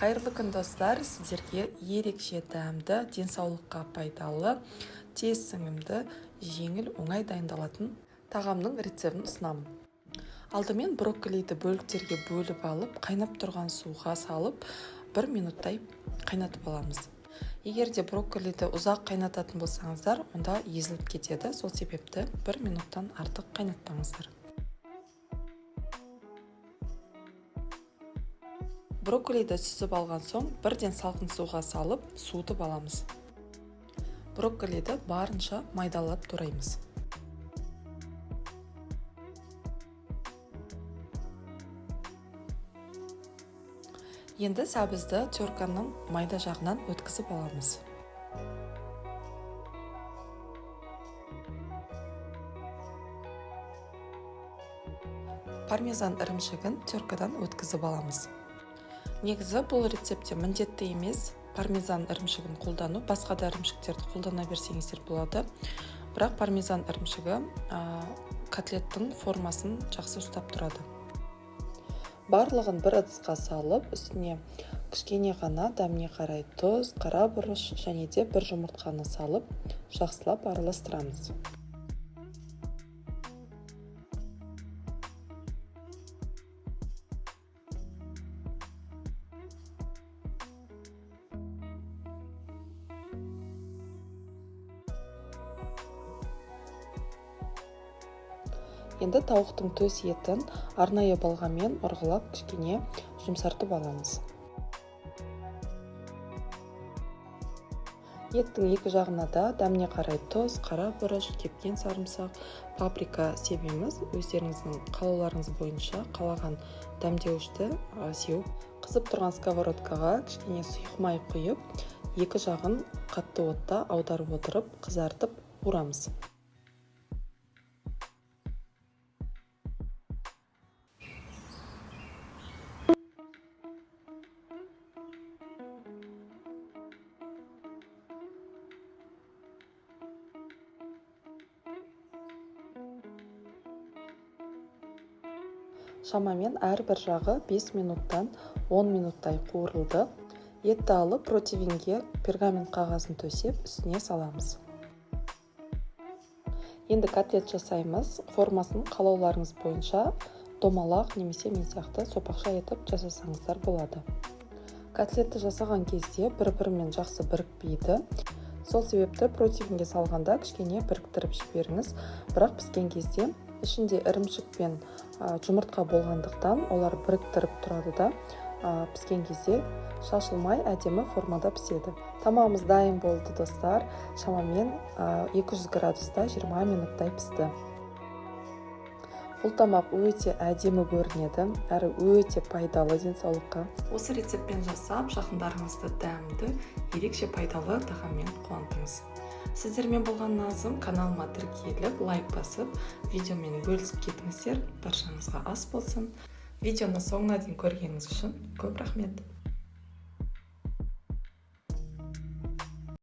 Қайырлы күн, достар! Сіздерге ерекше дәмді, денсаулыққа пайдалы, тез сіңімді, жеңіл, оңай дайындалатын тағамның рецептін ұсынамын. Алдымен брокколиді бөліктерге бөліп алып, қайнап тұрған суға салып, 1 минуттай қайнатып аламыз. Егер де брокколиді ұзақ қайнататын болсаңыздар, онда езіліп кетеді. Сол себепті 1 минуттан артық қайнатпаңыздар. Брокколиді сүзіп алған соң, бірден салқын суға салып, суытып аламыз. Брокколиді барынша майдалап тураймыз. Енді сәбізді терканың майда жағынан өткізіп аламыз. Пармезан ірімшігін теркадан өткізіп аламыз. Негізі бұл рецептте міндетті емес пармезан ірімшігін қолдану, басқа да ірімшіктерді қолдана берсеңіздер болады. Бірақ пармезан ірімшігі котлеттің формасын жақсы ұстап тұрады. Барлығын бір ыдысқа салып, үстіне кішкене ғана дәміне қарай тұз, қара бұрыш және де бір жұмыртқаны салып, жақсылап араластырамыз. Енді тауықтың төс етін арнайы балғамен ұрғылап, кішкене жұмсартып аламыз. Еттің екі жағына да дәміне қарай тұз, қара бұрыш, кепкен сарымсақ, паприка себеміз. Өздеріңіздің қалауларыңыз бойынша қалаған дәмдеуішті сеуіп, қызып тұрған сковородкаға кішкене сұйық май құйып, екі жағын қатты отта аударып отырып, қызартып қуырамыз. Шамамен әрбір жағы 5 минуттан 10 минуттай қуырылды. Етті алып, противенге пергамент қағазын төсеп, үстіне саламыз. Енді котлет жасаймыз. Формасын қалауларыңыз бойынша домалақ немесе мен сияқты сопақша етіп жасасаңыздар болады. Котлетті жасаған кезде бір-бірімен жақсы бірікпейді. Сол себепті противенге салғанда кішкене біріктіріп жіберіңіз. Бірақ піскен кезде ішінде ірімшік пен жұмыртқа болғандықтан олар біріктіріп тұрады да, піскен кезде шашылмай әдемі формада піседі. Тамағымыз дайын болды, достар. Шамамен 200 градуста 20 минуттай пісті. Бұл тамақ өте әдемі көрінеді, әрі өте пайдалы денсаулыққа. Осы рецептпен жасап, жақындарыңызды дәмді, ерекше пайдалы тағаммен қуантыңыз. Сіздермен болған Назым. Каналыма тіркеліп, лайк басып, видеомен бөлісіп кетіңіздер. Баршаңызға ас болсын. Видеоны соңына дейін көргеніңіз үшін көп рахмет.